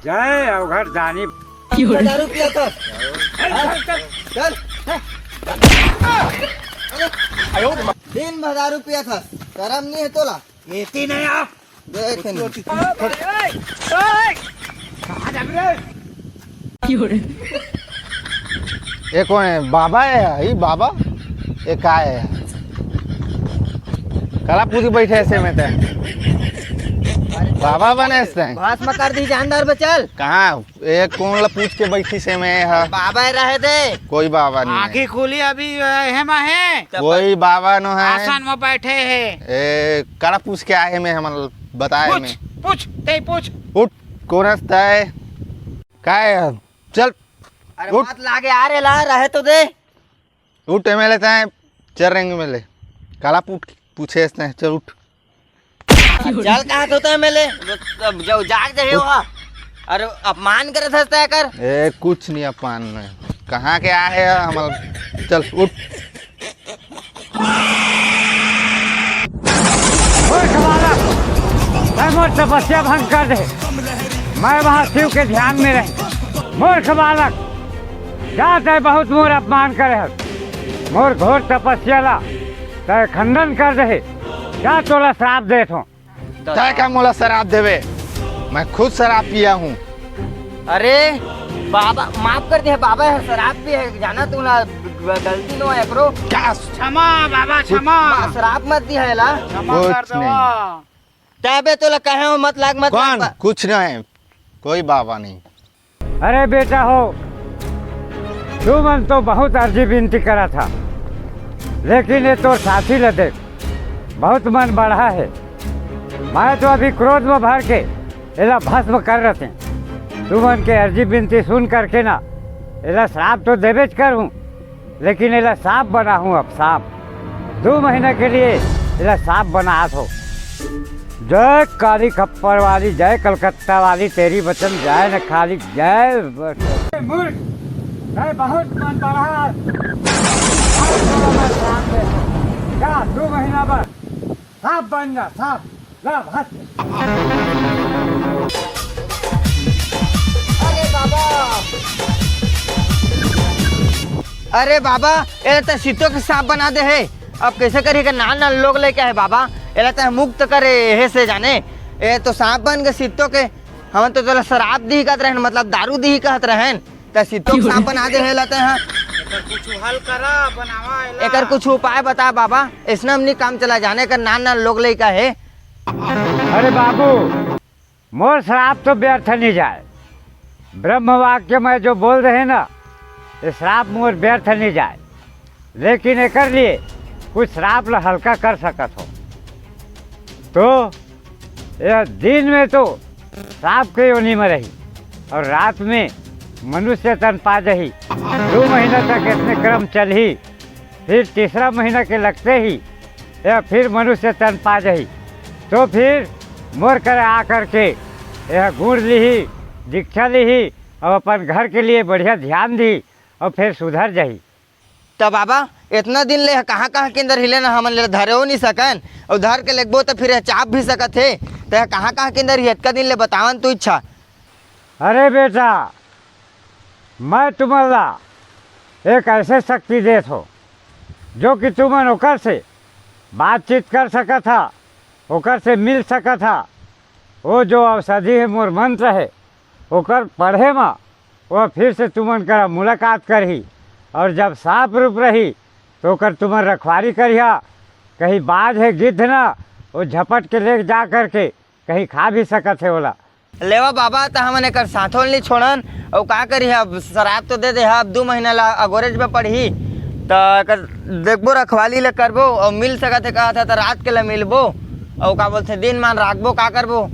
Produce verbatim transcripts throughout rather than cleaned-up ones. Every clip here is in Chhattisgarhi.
जय अवघड़ दानी। हजार रुपया था। चल, चल। तीन हजार रुपया था। शर्म नहीं है तोला? एती नहीं आ। देख नहीं। ए कोन है? बाबा है? ई बाबा? ए का है? काला पूछ के बैठे ऐसे में ते? बाबा बने ऐसे? भस्म कर दी जानदार बचल। कहाँ? ए कोन ला पूछ के बैठी से में हा? बाबा रहे दे। कोई बाबा नहीं है। आँखी खुली अभी, ए, हेमा है। कोई बाबा नो है। आसन में बैठे है। ए, काला पूछ के आए में हमन बताए पूछ, में। पूछ, ते पूछ। उठ, कोन हस तय? का है? चल, अरे उठ। बात लागे आ रे ला, रहे तो दे। उठ, एमएलए तय, चल रेंगे एमएलए। काला पूछ, पूछे हस तय, चल उठ। चल कहा तो तय एमएलए, अब जाओ, जाग जाए उठ। वहाँ। अरे अपमान करे था तय कर। ए, कुछ नहीं अपमान नहीं। कहाँ के आए हैं हम? चल उठ। मूर्ख बालक, तय मोर तपस्या भंग कर दे। मैं वहाँ शिव के ध्यान में रहे। मूर्ख बालक, जा तय बहुत मोर अपमान करे हस। मोर घोर तपस्या ला तय खंडन कर दे। जा तोला श्राप देत हों। तय का मोला शराब देवे? मैं खुद शराब पिया हूँ। अरे बाबा, माफ कर दे बाबा, शराब भी है, जाना तू ना, गलती नो है एकरो। का? क्षमा बाबा, कुछ क्षमा। बा-, शराब मत दिया है ला। क्षमा कुछ कर दो। नहीं। तबे तो ला कहे हो, मत लाग, मत कौन? लाग बा- कुछ नहीं, कोई बाबा नहीं। अरे बेटा हो, तुमन तो बहुत अर्जी विनती करा था, लेकिन ये तोर साथी ल देख, बहुत मन बढ़ा है। मैं तो अभी क्रोध में भर के एला भस्म कर रहते। तुमन के अर्जी विनती सुन करके ना, एला श्राप तो देबेच कर हूँ, लेकिन एला सांप बना हूँ। अब सांप, दो महीना के लिए एला सांप बनात हो। जय काली खप्पर वाली, जय कलकत्ता वाली, तेरी वचन जाए न खाली, जय ब- मूर्ख, मैं बहुत मन बढ़ा। जा, दो महीना बाद सांप बन जा, सांप। ला, भाग। अरे बाबा, अरे बाबा, ए त सित्तो के सांप बना दे है। अब कैसे करी के नान नान लोग लेके आए बाबा, एला त मुक्त करे हे से जाने। ए तो सांप बन के सित्तो के, हमन तो तोला शराब दी कहत रहन, मतलब दारू दी कहत रहन, त सित्तो के सांप बना दे हे ला त, हाँ। एकर कुछ हल करा, बनावा एला। एकर कुछ उपाय बता बाबा, ऐसना हमनी काम चला जाने कर नान नान लोग लेके आए। अरे बाबू, मोर श्राप तो व्यर्थ नहीं जाए। ब्रह्म वाक्य में जो बोल रहे ना, ये श्राप मोर व्यर्थ नहीं जाए, लेकिन एकर लिए कुछ श्राप ल हल्का कर सकत हो। तो यह दिन में तो सांप के योनि में रही और रात में मनुष्य तन पा जही। दो महीना तक इतने क्रम चलही, फिर तीसरा महीना के लगते ही यह फिर मनुष्य तन पा जही। तो फिर मोर कर आ करके यह गुण लिही, दीक्षा लिही और अपन घर के लिए बढ़िया ध्यान दी और फिर सुधर जही। त बाबा, इतना दिन ले कहाँ कहाँ के अंदर हिले ना, हमन ले धरे हो नहीं सकन, और धर के लेगबो तो फिर यह चाप भी सकत हे। त यह कहाँ कहाँ के अंदर ही, इतका दिन ले बतावन तू इच्छा। अरे बेटा, मैं तुमन ला एक ऐसे शक्ति देत हो, जो कि तुमन ओकर से बातचीत कर सकत हा, ओकर से मिल सकत हा। वो जो औषधि है, मोर मंत्र है, ओकर पढ़े म वो फिर से तुमन करा मुलाकात करही, और जब सांप रूप रही, तो ओकर तुमन रखवारी करिहा। कहीं बाज है, गिद्ध ना, वो झपट के ले जा करके कहीं खा भी सकत है ओला। लेवा बाबा, त हमन एकर साथो ल नी छोड़न। अउ का करिहा, अब शराब तो दे दे हा, अब दू महीना ला अगोरेज में पड़ही। त एकर देखबो, रखवाली ले करबो, अउ मिल सकत हे कहत हे त रात के ला मिलबो। अउ का बोलथे, दिन मान राखबो, का करबो।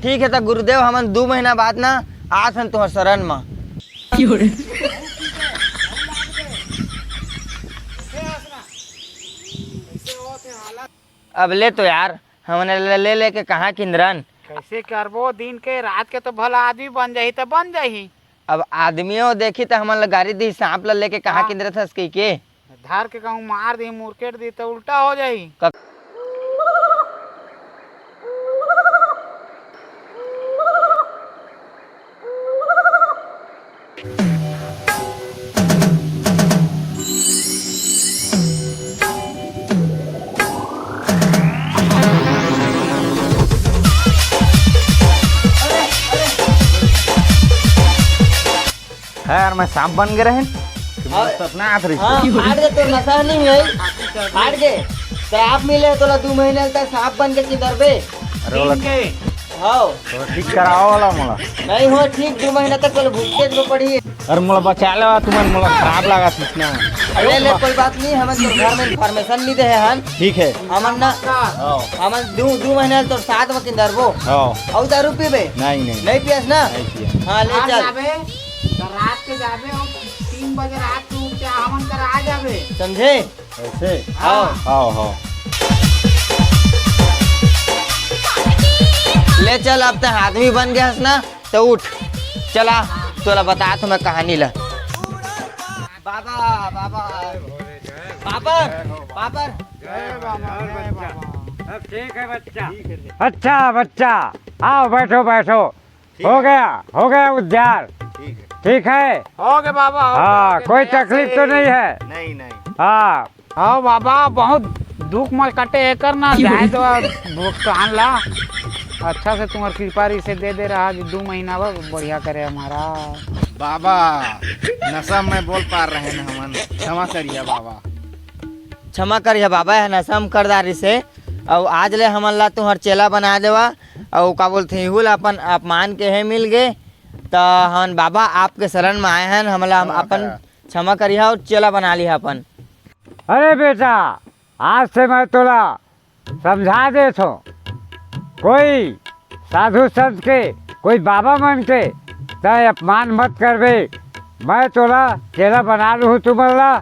ठीक है, त गुरुदेव, हमन दू महीना बाद ना आत हन तुहर शरण म। अब ले तो यार, हमन ले, ले लेके कहाँ किंदरन? कैसे करबो? दिन के, रात के तो भला आदमी बन जाही त बन जाही। अब आदमियों देखी त हमन ला गारी दी, सांप ला लेके कहाँ हाँ। किंदरत हस कहि के। धर के कहूँ मार दी, मुरकेट दी त उल्टा हो जाही। क-, यार, मैं सांप बन के रहेन। मोला सपना आत रहिस। हाँ, फाट गे, तोर नसा नहीं है। फाट गे। श्राप मिले हे तोला, दू महीना तक सांप बन के किंदरबे। अरे, ओला ठीक के। हाँ। तो ठीक करावा वाला मोला। नहीं हो ठीक, दू महीना तक तोला भुगते में पड़ी। अरे, मोला बचा लेवा तुमन, मोला खराब लगा इसना। अरे, ले, कोई बात नहीं, हमन तोर घर में इन्फॉर्मेशन नहीं दे हन। ठीक है। हमन ना, हाँ। हमन दू, दू महीना तोर साथ में किंदरबो। हाँ। अउ दारू पीबे? नहीं, नहीं। नहीं पियस ना? नहीं पिया। हाँ, ले चल। तो रात के जाबे अउ तीन बजे रात के उठ के हमन कर आ जाबे। समझे? ऐसे? हाँ। हाँ, हाँ। ले चल, अब तैं आदमी बन गया हस ना, तो उठ। चला, तोला बतात हों मैं कहानी ला। बाबा, बाबा। पापर, पापर। जय बाबा, जय बाबा। सब ठीक है बच्चा। अच्छा बच्चा, आओ बैठो, बैठो। ठीक हो है। गया, हो गया उद्धार। ठीक है। ठीक है। हो गया बाबा, हो गया, हाँ, हो गया। कोई दया तकलीफ से। तो नहीं है? नहीं, नहीं। हाँ। हाँ बाबा, बहुत दुख मल कटे एकर ना, जाए दो भुगतान ला। अच्छा से तुम्हार कृपा रही से दे दे रहा, जो दू महीना बा बढ़िया करे हमारा। बाबा, नशा में बोल पार रहे न हमन, क्षमा करिया बाबा। क्षमा करिया बाबा, यह नशा में कर डारिस हे। अउ आज ले हमन ला तुहर चेला बना देवा। अउ का बोलथे, इहू ला अपन अपमान के हे मिल गे। त हमन बाबा आपके शरण में आए हन, हमला क्षमा अपन करा। क्षमा करिहा अउ चेला बना लिहा अपन। अरे बेटा, आज से मैं तोला समझा देत हों, कोई साधु संत के, कोई बाबा मन के तैं अपमान मत करबे। मैं तोला चेला बना लूँ तुमन ला।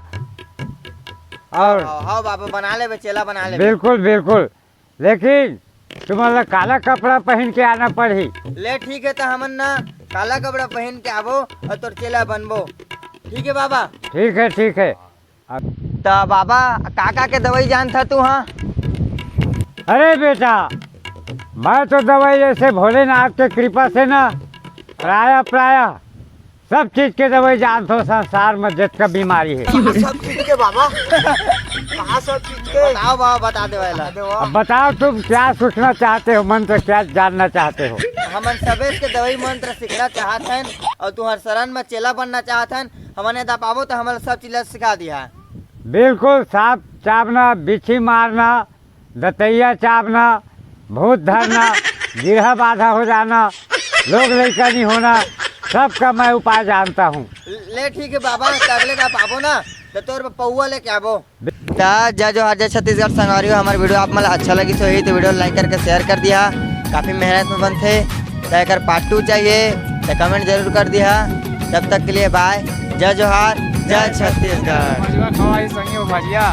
और हाँ, हाँ बाबा, बना लेबे, चेला बना लेबे। बिल्कुल, बिल्कुल। लेकिन तुमन ला काला कपड़ा पहन के आना पड़ही। ले ठीक है, त हमन ना काला कपड़ा पहन के आबो अउ तोर चेला बनबो। ठीक है बाबा। ठीक है, ठीक है। त बाबा, का का के दवाई जानथा तू? हाँ। अरे बेटा, मैं तो दवाई ऐसे भोलेनाथ के कृपा से ना प्रायः प्रायः सब चीज के दवाई जानथों संसार में जतका बीमारी है। कहाँ सब चीज के बाबा? कहाँ सब चीज के? बताओ बाबा, बता दे वाला। अब बताओ, तुम क्या सीखना चाहते हो, मंत्र क्या जानना चाहते हो? हमन सबेच के दवाई मंत्र सीखना चाहत हन अउ तुहर शरण में चेला बनना चाहत हन। हमन एदा पाबो त हमन सब चीज ला सिखा दिहा। बिल्कुल, सांप चाबना, बिच्छी मारना, दतैया चाबना, भूत धरना, गिरहा बाधा हो जाना, लोग लइका नहीं होना, सबका मैं उपाय जानता हूँ। ले ठीक है बाबा, तब ले ना पाबो ना, त तोर बर पौवा लेके आबो। त जय जोहार, जय छत्तीसगढ़ संगवारी हो, हमर वीडियो आप मन ला अच्छा लगिस होही त वीडियो ला like करके share कर दिहा। काफी मेहनत में बनथे, त एकर part two चाहिए त comment जरूर कर दिहा। तब तक के लिए bye, जय जोहार, जय छत्तीसगढ़। भजिया खवाई संगी हो भजिया।